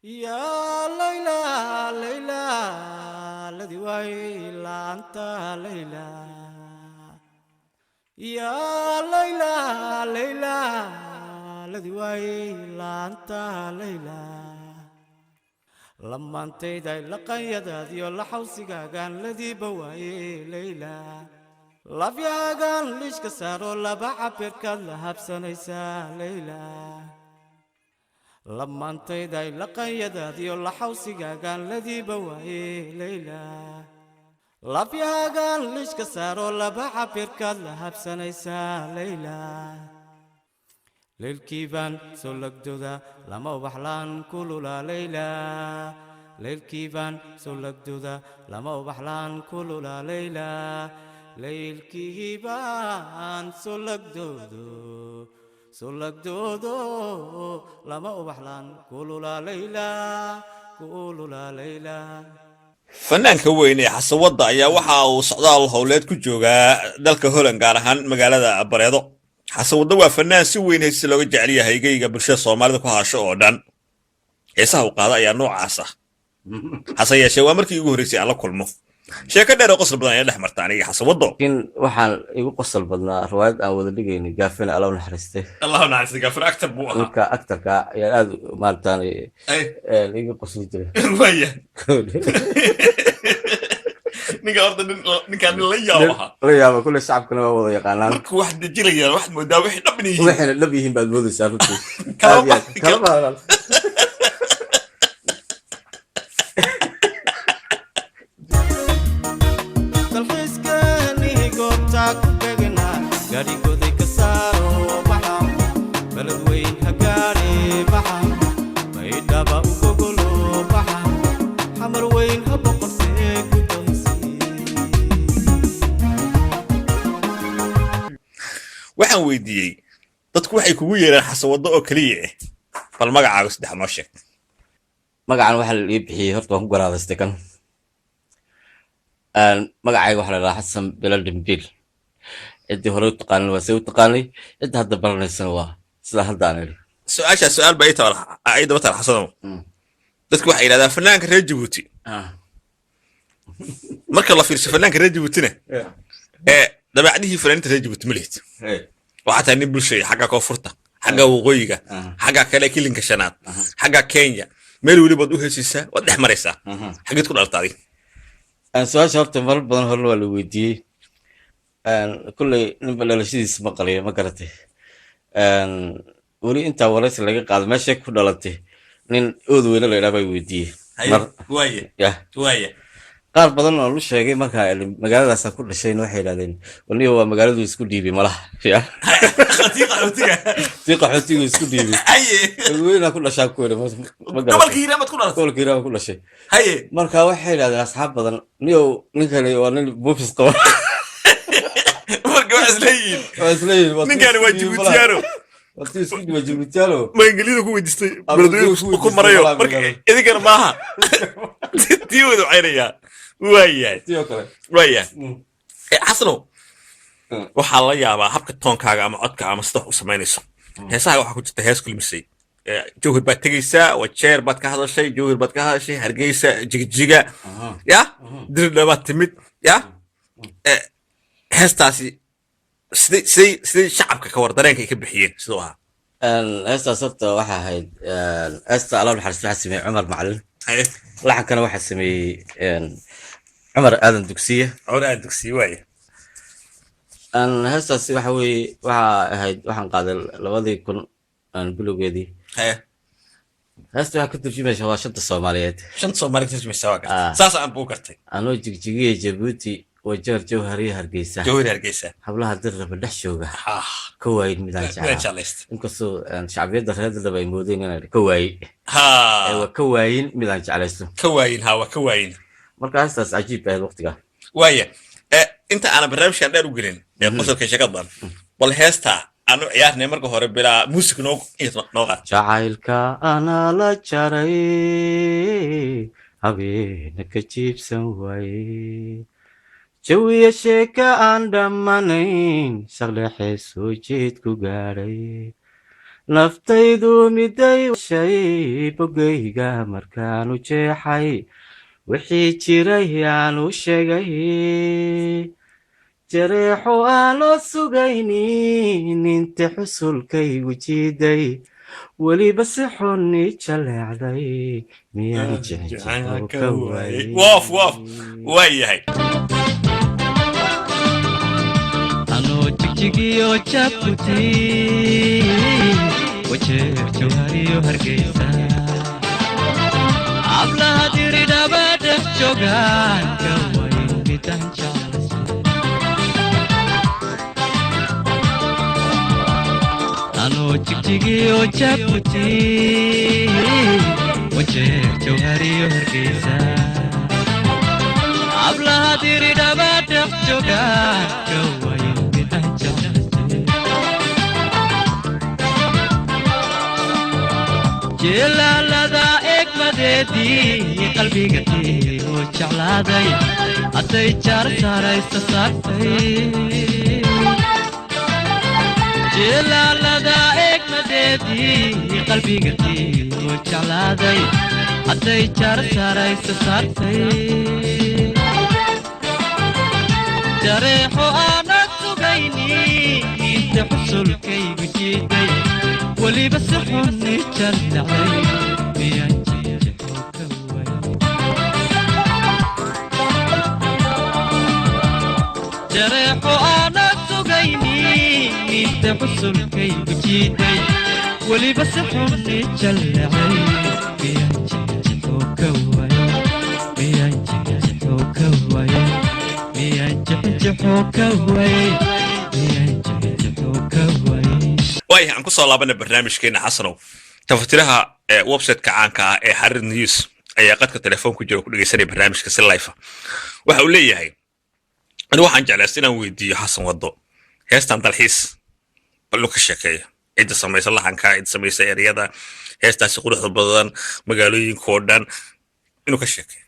Yaa Layla, Layla, ladi waay laanta Layla. Yaa Layla, Layla, ladi waay laanta Layla. Lamaantayday laqanyadaadiyo laxawsigaagaan ladiiba waaye Layla. Lafyaagaan liishka saaro laba cabirkaad la habsanaysaa Layla. Lamaantayday laqanyadaadiyo laxawsigaagaan ladiiba waaye Layla. Lafyaagaan liishka saaro laba cabirkaad la habsanaysaa Layla. Leylkii baan soo lagdooda lama ubaxlaan kulula Layla. Leylkii baan soo lagdooda lama ubaxlaan kulula Layla. Leylkii baan soo lagdoodo, soo lagdoodo lama ubaxlaan kulula Layla, kulula Layla. Fanaanka weyn ee Xasawadda ayaa waxa uu socdaal howleed ku joogaa dalka Holland, gaar ahaan magaalada Bareedo. Xasawadda waa fanaan si weyn heesta looga jecel yahay geyga bulshada Soomaalida ku haasho oo dhan. Heesaha uu qaado ayaa noocaas ah. Hase yeeshee, waa markii ugu horreysay aan la kulmo. Sheeko dheer oo qosol badan ayaa dhex marta aniga Xasawaddo. Laakiin waxaan igu qosol badnaa riwaayad aan wada dhigaynay, Gaafina, Alla u naxariistay. Allahu naxariistay, Gaafina actor buu ahaa. Ninka actorka ayaa aad maaragtaan iga qosli jiray. Waya, ninka horta ninkaan nin la yaabo ahaa. La yaaba kulle, shacabkana waa wada yaqaanaan. Markuu wax dejinayaan waxaad moodaa wixii dhab inay yihiin. Waxayna dhab yihiin baad moodaysaa runtii. Kala Aad iyo aad. Kala baxaan. Dalxiiskeenii goobtaa ku begnaa, gaadhigoday ka saaro baxa, baled weyn ha gaadhi baxa, Baydhaba u gogolo baxa, Xamar weyn ha boqortee guddoonsi. Waxaan weydiiyey, dadku waxay kugu yeeraan Xasawaddo oo keliya ah, bal magacaaga saddex noo sheeg. Magacan waxaa la ii bixiyey, horta waan ku garaadaystay kan. Magacayga waxaa la dhahaa Xasan Bilal Dhimbiil. Ciddii hore u taqaanin waa say u taqaanay, cidda hadda baranaysana waa sida hadda aan idhi. Su-aashaa su-aal baa ii daba taal, Xasanow. Dadku waxay yidhahdaan fanaanka reer Jabuuti. Marka la fiirso fanaanka reer Jabuutina ee dabeecdihii fanaaniinta reer Jabuuti ma lihid. Waxaa tahay nin bulshaya, xagga koonfurta, xagga waqooyiga, xagga kale kilinka shanaad, xagga Kenya, meel welibaad u heesaysaa, waad dhex maraysaa. Xaggeed ku dhalata adig? Su-aasha horta marar badan horena waa la weydiiyey. Kulley ninba dhalashadiisa ma qaliyo, ma garatay? Weli intaa waraysi laga qaado meeshay ku dhalatay, nin Ood Weyne la idhaha baa weydiiyey mar. Waaya. Yah. Waaya. Qaar badan oo lu sheegay markaa magaaladaasaan ku dhashayna waxay yidhahdeen, waniyo waa magaaladu isku dhiibay malaha ya. Tii qaxootiga. Tii qaxootigu isku dhiibay. Weynaa ku dhashaa ku yidhi, ma garatay? Gobolka Hiiraan baad ku dhalatay? Gobolka Hiiraan ku dhashay. Marka waxay yidhahdeen asxaab badan, niyow ninkani waa nin buufis qaba. Marka waxay isleeyihiin waa isleeyihin waa tii ninkani isku waa dhiibay malaha. Jibuutiyaano. Waa tii isku dhiibay Jibuutiyaano. Maangelyada ku weydiistay. Ama beledweyne ku ku weydiistay marayo. malaha Marka magaalada. idinkana maaha, tii wada wacaynayaa, waayahay. Tii oo kale. Waayahay. Xasanow, waxaa la yaabaa habka toonkaaga ama codka ama sida wax u samaynayso. Heesaha waxaa ku jirta hees kulmisay. Jowhar baad tegaysaa, Wajeer baad ka hadashay, Jowhar baad ka hadashay, Hargeysa, Jigjiga, ya Dirdha baad timid ya. Heestaasi siday shacabka ka war dareenka ay ka bixiyeen siduu ahaa? Heestaas horta waxaa ahayd heesta Allah naxariisto waxaa sameeyey Cumar Macalin. Laxankana waxaa sameeyey Cumar Aadan Dugsiye. Cumar Aadan Dugsiye, waaye. Heestaasi waxa weeye waxaa ahayd waxaan qaaday 2000 bilowgeedii. Heesta waxaa ka turjumaysa waa shanta Soomaaliyeed. Shanta Soomaali ka turjumaysa, waa gartay. Ah. Saas aan buu gartay. Anoo Jigjigiya, Jabuuti, Wajeer, Jowhariyo, Hargeysa. Jowhar, Hargeysa. Hablaha Dirraba dhex jooga ka waayin midaan midaan jeclaa. Jeclaysta. Inkastoo shacbiyadda reer Dirraba ay moodeen inaan ka waayey. Ee waa ka waayin midaan jeclaysto. Ka waayin, ha, waa ka waayin. Marka heestaas cajiib bay ahayd waqtiga. Waaya, inta aanan barnaamijkan dheer u gelin ee qosolka sheekada badan, bal heesta aanu ciyaarnay marka hore bilaa muusik noo qaad. Jacaylka anaa la jaray, habeena ka jiibsan waaye, jawiya sheeka aan dhammanayn, saqdhexe soo jeed ku gaadhay. Naftaydu miday shay bogayga markaanu jeexay, wixii jiray aanu sheegay, jareexo aanoo sugaynin inta xusulkaygu jiiday, weliba si xun ii jaleecday, miyaan jexjexo ka waayay? Woof woof, waa yahay. Anoo Jigjigiyo Jabuuti, Wajeer, Jawhariyo Hargeysa, hablaha Diridhaba dhex joogaan, ka wayn midaan jeclaysa. Anoo Jigjigiyo Jabuuti, Wajeer, Jawhariyo Hargeysa, hablaha Diridhaba dhex joogaan, ka wayn midaan jeclaysa. Jilaalada egmadeedii qalbiga tii u jeclaaday, hadday jaar saaraysa saartay. Jilaalada egmadeedii qalbiga tii u jeclaaday, hadday jaar saaraysa saartay, jareexo aanad sugayni inta xusulkaygu jiiday, weliba si xun i jaldhacay, miyaan jexjexo ka waayay? Jareexo aanad sugayni inta xusulkaygu jiiday, weliba si xun i jaldhacay, miyaan jexjexo ka waayay? Miyaan jexjexo ka waayay? Miyaan jexjexo ka waayay? Miyaan jexjexo ka waayay? Waayahay, aan kusoo laabanay barnaamijkeena. Xasanow, tafatiraha ee website-ka caanka ah ee Xariir News ayaa qadka telefoon ku jira oo ku dhegeysanaya barnaamijka si live. Waxa uu leeyahay, anigu waxaan jeclaystay inaan weydiiyo Xasan Wado heestan Dalxiis, bal inuu ka sheekeeyo cidda samaysa laxanka, cidda samaysa ereyada heestaasi quruxda badan, magaalooyinkoo dhan inuu ka sheekeeyo.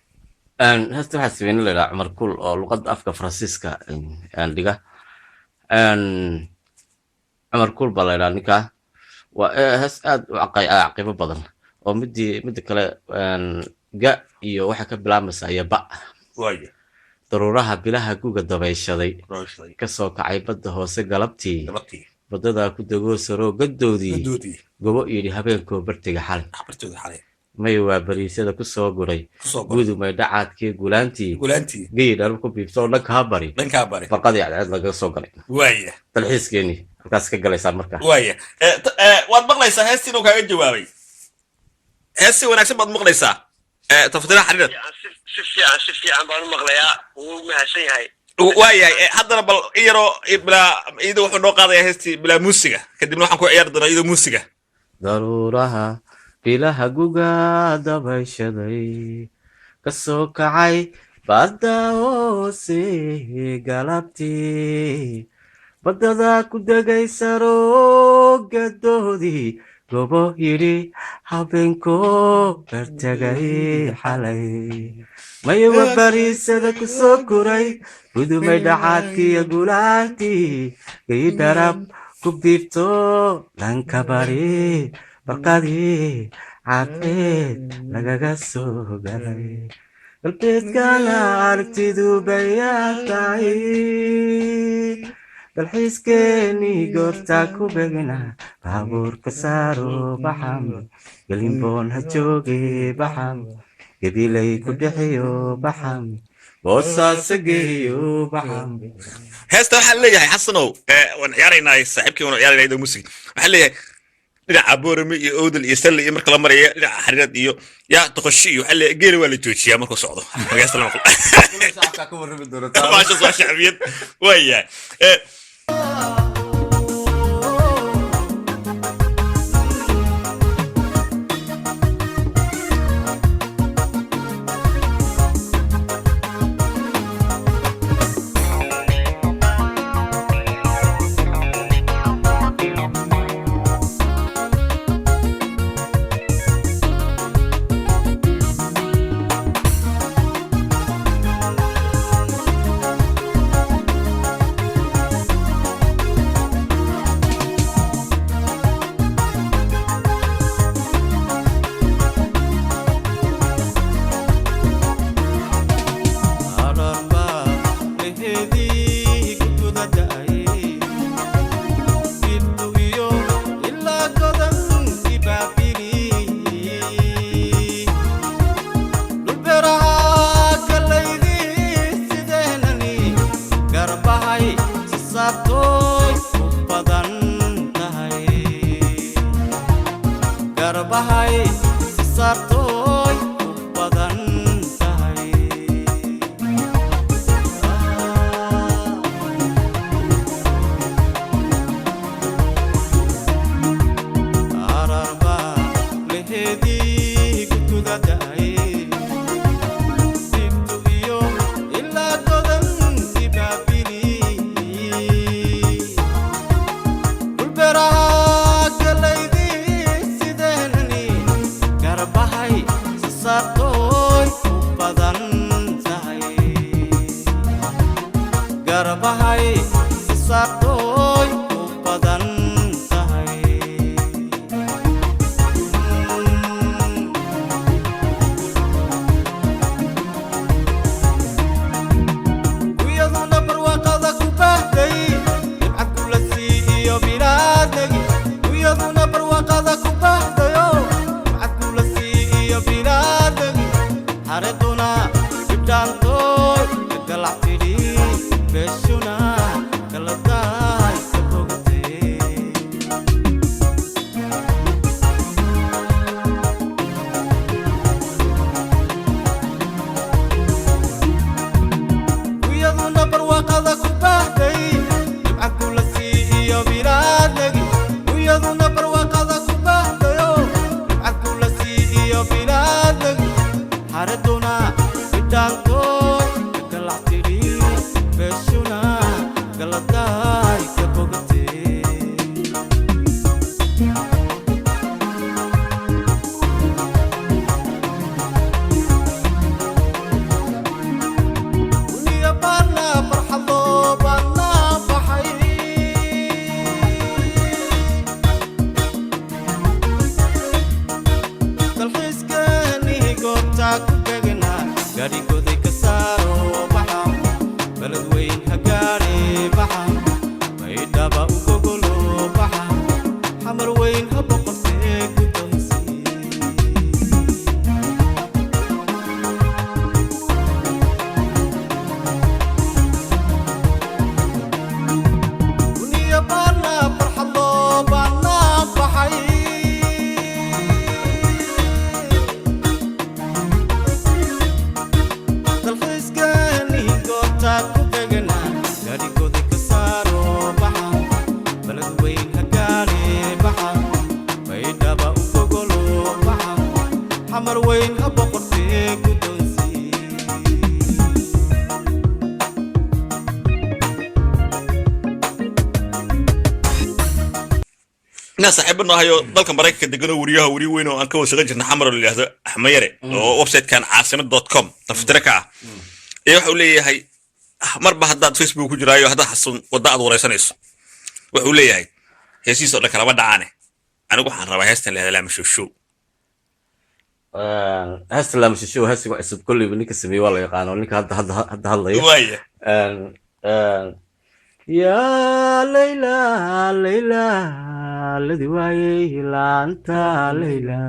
Heesta waxaa sameynay la yidhaha Cumar Kul oo luqadda afka Faransiiska dhiga. Cumar Kul baa la yidhaha ninkaa. Waa hees aad u caqibo badan oo midii midda kale ga iyo waxay ka bilaabmaysaa iyo ba. Waaya. Daruuraha bilaha guga dabayshaday, kasoo kacay badda hoose galabtii, galabtii, badadaa ku degoo saroo gadoodii, gadoodii, gobo yidhi habeenkoo bartiga xalay, bartooda xalay, may waa bariisada kusoo guray, kusoo goray, gudumay dhacaadkii gulaantii, gulaantii, geyi dharab ku biibto oo dhankaa bari, dhankaa bari, barqadii cadceed lagaga soo galay. Waaya. Dalxiiskeenii halkaas ka galaysaa marka. Waaya. Waad maqlaysaa heestii inuu kaaga jawaabay. Hees si wanaagsan baad maqlaysaa, tafatiraha Xariirad. Si fiican, si fiican baan u maqlayaa, wuu mahadsan yahay. Waayahay. Haddana bal in yaroo bilaa iyadoo wuxuu noo qaadayaa heestii bilaa muusiga, kadibna waxaan ku ciyaari doonaa iyadoo muusiga. Daruuraha bilaha guga dabayshaday, kasoo kacay badda hoose galabtii, baddada ku degay saroogadoodii, gobo yidhi habeenkoo bartagay xalay, mayawa bariisada kusoo guray, gudumay dhacaadkiiyo gulaantii, gayi dharab ku biibto dhanka bari, barqadii cadceed lagaga soo galay, galbeedkana aragtidu bayaa tahay. Dalxiiskeenii goortaa ku begna, baabuurka saaro baxam, gelinboon ha jooge baxam, Gabilay ku dhixiyo baxam, Boosaaso geeyo baxam. Heesta waxaan leeyahay, Xasanow, waan ciyaaraynaa, saaxiibkii waan ciyaaraynaa iyadoo musig. Waxaan leeyahay dhinaca Boorame iyo Owdal iyo Salle iyo marka la maraya dhinaca Xariirad iyo yaa Doqosho iyo waxaa leeyahay geela waa la joojiyaa markuu socdo. Heesta lama maqlo. Shacabkaa ka warrami doona. Maashaas waa shacbiyad, waayahay. Da'ay Digtu iyo ilaa godan ibaabili dhulbeeraha galaydii sideenani garbahay sasaartooy u badan tahay garbahay sasaartooy u badan tahay. Guyaduna barwaaqada ku baahday dhibcad kula sii iyo bilaadagi. Guyaduna barwaaqada ku baahdayo dhibcad kula sii iyo bilaadagi. Xareduna dhibdhaantooy galac tidhi beeshuna kala tahay ka bogatee. Guyaduna barwaaqada ku baahday dhibcad kula sii iyo bilaadagi. Guyaduna barwaaqada ku baahdayo dhibcad kula sii iyo bilaadagi. Xareduna bidhaantooy galac tidhi beeshuna galadaay ka bogatee. Uniya baana farxado baana baxay dalxiiskani goobtaa ku tegna gaadhigoday ka saaro baxa baled weyn ha gaadhi baxa baydhaba u gogolo baxa xamar weyn ha boqortee ku dansi. Uniya baana farxado baana baxay dalxiiskani goobtaa ku tegna gaadhigoodi ka saaro baxa baled weyn ha gaadhi baxa baydhaba u gogolo baxa xamar weyn ha boqortee ku doonsi. Inaan saaxiibo nahayo dalka Maraykanka degan oo weriyaha weriye weyn oo aan ka wada shaqayn jirna Xamar oo la yidhahdo Axmayare oo websitekan caasimad.com tafatire ka ah ee wuxuu leeyahay marba haddaad Facebook ku jiraayo haddaad Xasan wadda aad waraysanayso, wuxuu leeyahay heesihiisa oo dhan kalama dhacaane, anigu waxaan rabaa heestan la yidhahdo Laama Showshow. Heesta Laamashisho, heestiga cusub, kolleyba ninka sameeyey waa la yaqaano, ninka hadda hadlaya. Waaya. Yaa Layla, Layla ladi waayey laanta Layla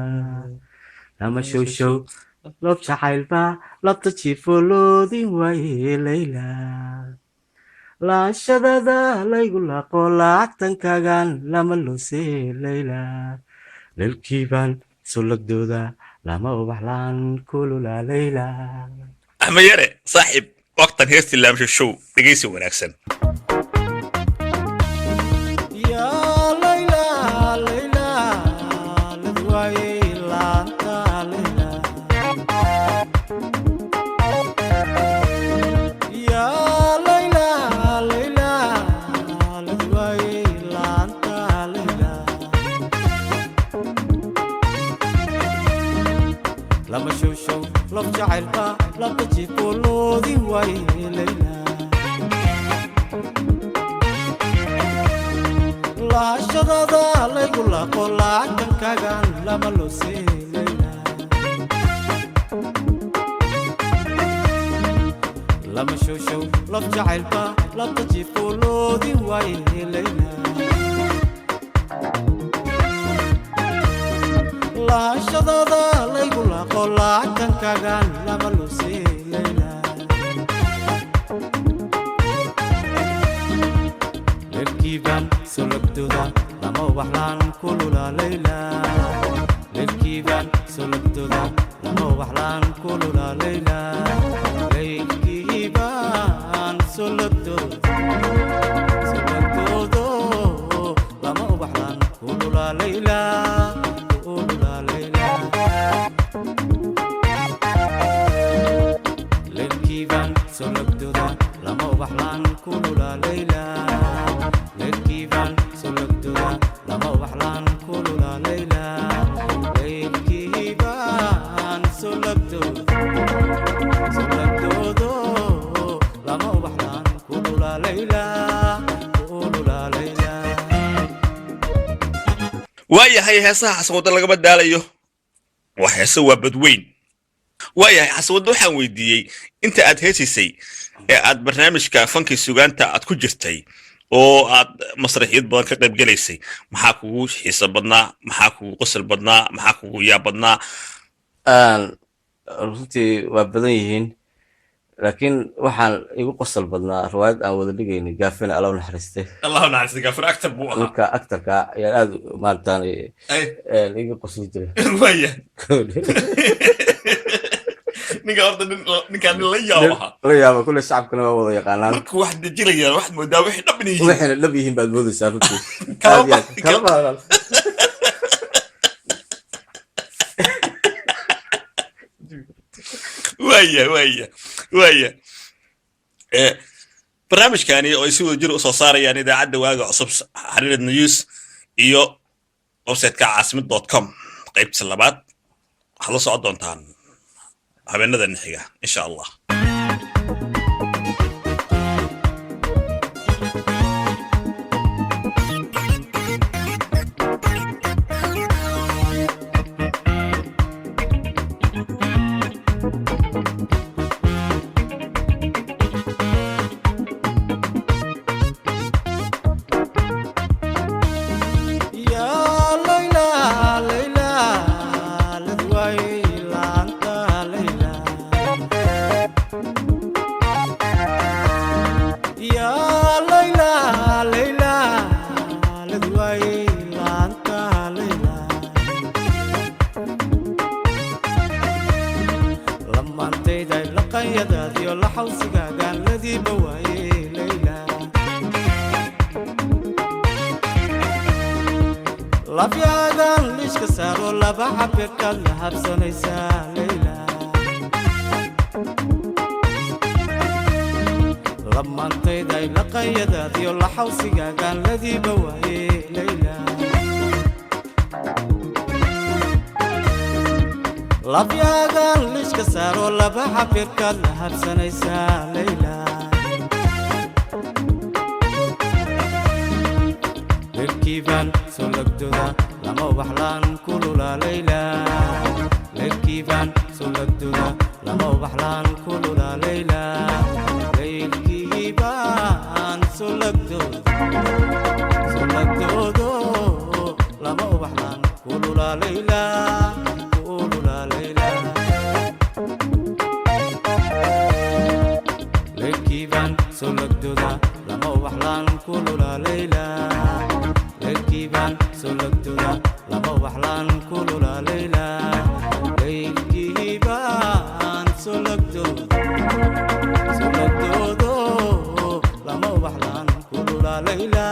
lama showshow loob jacaylba labta jiifo loodin waaye Layla laanshadada laygu laqo lacagtankagan lama loose Layla lelkiibaan sulagdooda lama ubaxlaan kulula Layla. Axmayare saaxiib, waqtan heestii Laama Showshow dhegeysi wanaagsan. Yaa Layla, Layla ladi waayey laanta Layla. Yaa Layla, Layla ladi waayey laanta Layla lama showshow loob jacaylba labta jiifo loodin waaye Layla lahashadada laygu laqo lacagtankagan lama loose Layla lama showshow loob jacaylba labta jiifo loodin waaye Layla lahashadada laygu laqo lacagtankagan lama loose Layla lelkiibaan sologdooda lama ubaxlaan kulula Layla lelkiibaan sologdooda lama ubaxlaan kulula Layla leylkiibaan sologdooda sologdoodo lama ubaxlaan kulula Layla kulula Layla. Sologdoda lama ubaxlaan kulula Layla. Leyrkiibaan sologdoda lama ubaxlaan kulula Layla. Leyrkiibaan sologdoda, sologdoodo lama ubaxlaan kulula Layla, kulula Layla. Waayahay, heesaha Xasan Waddo lagama daalayo, waa heese, waa badweyn. Waayahay, Xasan Waddo, waxaan weydiiyey inta aad heesaysay ee aad barnaamijka fankii sugaanta aad ku jirtay oo aad masraxiyad badan ka qayb gelaysay, maxaa kugu xiiso badnaa, maxaa kugu qosol badnaa, maxaa kugu yaab badnaa? Runtii waa badan yihiin, laakiin waxaan igu qosol badnaa riwaayad aan wada dhigaynay, Gaafina, Alla u naxariistay. Allahu naxariista, Gaafin actor buu ahaa. Ninka actorka ayaan aad maaratan iga qosli jiray. Waaya, ninka horta ninkaan nin la yaab ahaa. La yaaba, kulle shacabkana waa wada yaqaanaan. Markuu wax dejinayaan waxaad moodaa wixii dhab inay yihiin. Waxayna dhab yihiin baad moodaysaa runtii. Kala Aad iyo aad. Kala baxaan. Waaya, barnaamijkani oo ay si wada jir usoo saarayaan idaacadda Waaga Cusub, Xariirad News iyo websiteka caasimad.com, qaybta labaad waxaad la socon doontaan habeenadan xiga, insha Allah. Yaa Layla, Layla, ladwaay laanta Layla. Yaa Layla, Layla, ladwaay laanta Layla. Lamaantayda laqanyadaadiyo laxawsigaagaan ladiiba waaye Layla. Labyaadan liishka saaro laba cabirkaad la habsanaysaa Layla. Lamaantayday laqanyadaadiyo laxawsigaagaan ladiiba waaye Layla. Labyaadan liishka saaro laba cabirkaad la habsanaysaa Layla. Leyrkiibaan sologdoda lama ubaxlaan kulula Layla. Leyrkiibaan sologdoda lama ubaxlaan kulula Layla. Leyrkiibaan sologdoda, sologdoodo lama ubaxlaan kulula Layla, kulula Layla. Leyrkiibaan sologdoda lama ubaxlaan kulula Layla. Leyrkiibaan sologdoda lama ubaxlaan kulula Layla. Leyrkiibaan sologdoda, sologdoodo lama ubaxlaan kulula Layla.